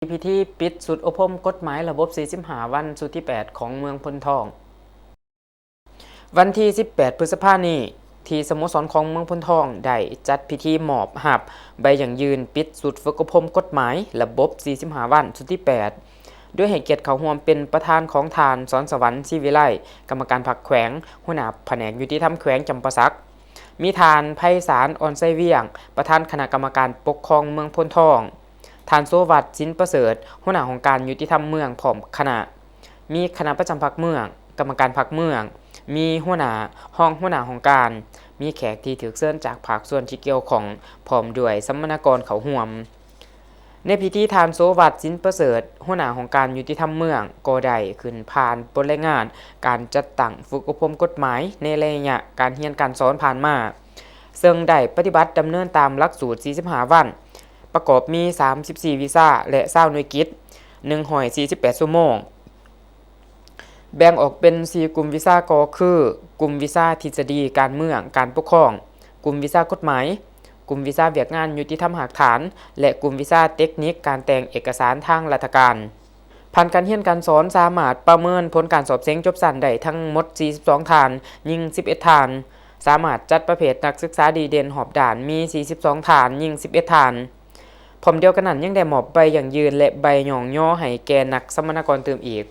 ພິທີປິດຊຸດອົບຮົມກົດໝາຍລະບົບສີ່ສິບຫ້າວັນ ຊຸດທີແປດ ຂອງເມືອງໂພນທອງ. ວັນທີສິບແປດ ພຶດສະພານີ້ ທີ່ສະໂມສອນຂອງເມືອງໂພນທອງ ໄດ້ຈັດພິທີມອບຮັບໃບຢັ້ງຢືນປິດຊຸດຝຶກອົບຮົມກົດໝາຍລະບົບສີ່ສິບຫ້າວັນ ຊຸດທີແປດ ໂດຍໃຫ້ກຽດເຂົ້າຮ່ວມເປັນປະທານຂອງທ່ານ ສອນສະຫວັນ ສີວິໄລ ກຳມະການພັກແຂວງ, ຫົວໜ້າພະແນກຍຸຕິທຳແຂວງຈຳປາສັກ, ມີທ່ານ ໄພສານ ອ່ອນໄຊວຽງ ປະທານຄະນະກຳມະການປົກຄອງເມືອງໂພນທອງ, ທ່ານ ໂສວັດ ສິນປະເສີດ ຫົວໜ້າຫ້ອງການຍຸຕິທຳເມືອງ ພ້ອມຄະນະ, ມີຄະນະປະຈຳພັກເມືອງ, ກຳມະການພັກເມືອງ, ມີຫົວໜ້າ, ຮອງຫົວໜ້າຫ້ອງການ, ມີແຂກທີ່ຖືກເຊີນຈາກພາກສ່ວນທີ່ກ່ຽວຂ້ອງ ພ້ອມດ້ວຍສຳມະນາກອນເຂົ້າຮ່ວມ. ໃນພິທີ ທ່ານ ໂສວັດ ສິນປະເສີດ ຫົວໜ້າຫ້ອງການຍຸຕິທຳເມືອງ ກໍໄດ້ຂຶ້ນຜ່ານບົດລາຍງານການຈັດຕັ້ງຝຶກອົບຮົມກົດໝາຍໃນໄລຍະການຮຽນການສອນຜ່ານມາ, ເຊິ່ງໄດ້ປະຕິບັດດຳເນີນຕາມຫຼັກສູດສີ່ສິບຫ້າວັນ, ປະກອບມີສາມສິບສີ່ວິຊາ ແລະ ຊາວໜ່ວຍກິດ, ໜຶ່ງຮ້ອຍສີ່ສິບແປດຊົ່ວໂມງ. ແບ່ງອອກເປັນສີ່ກຸ່ມວິຊາກໍຄື ກຸ່ມວິຊາທິດສະດີການເມືອງ, ການປົກຄອງ, ກຸ່ມວິຊາກົດໝາຍ, ກຸ່ມວິຊາວຽກງານຍຸຕິທຳຮາກຖານ ແລະ ກຸ່ມວິຊາເຕັກນິກການແຕ່ງເອກະສານທາງລັດຖະການ. ຜ່ານການຮຽນການສອນສາມາດປະເມີນຜົນການສອບເສັງຈົບຊັ້ນໄດ້ທັງໝົດສີ່ສິບສອງທ່ານ, ຍິງສິບເອັດທ່ານ, ສາມາດຈັດປະເພດນັກສຶກສາດີເດັ່ນຮອບດ້ານມີສີ່ສິບສອງທ່ານ, ຍິງສິບເອັດທ່ານ. ພ້ອມດຽວກັນນັ້ນ ຍັງໄດ້ມອບໃບຢັ້ງຢືນ ແລະ ໃບຍ້ອງຍໍໃຫ້ແກ່ນັກສຳມະນາກອນຕື່ມອີກ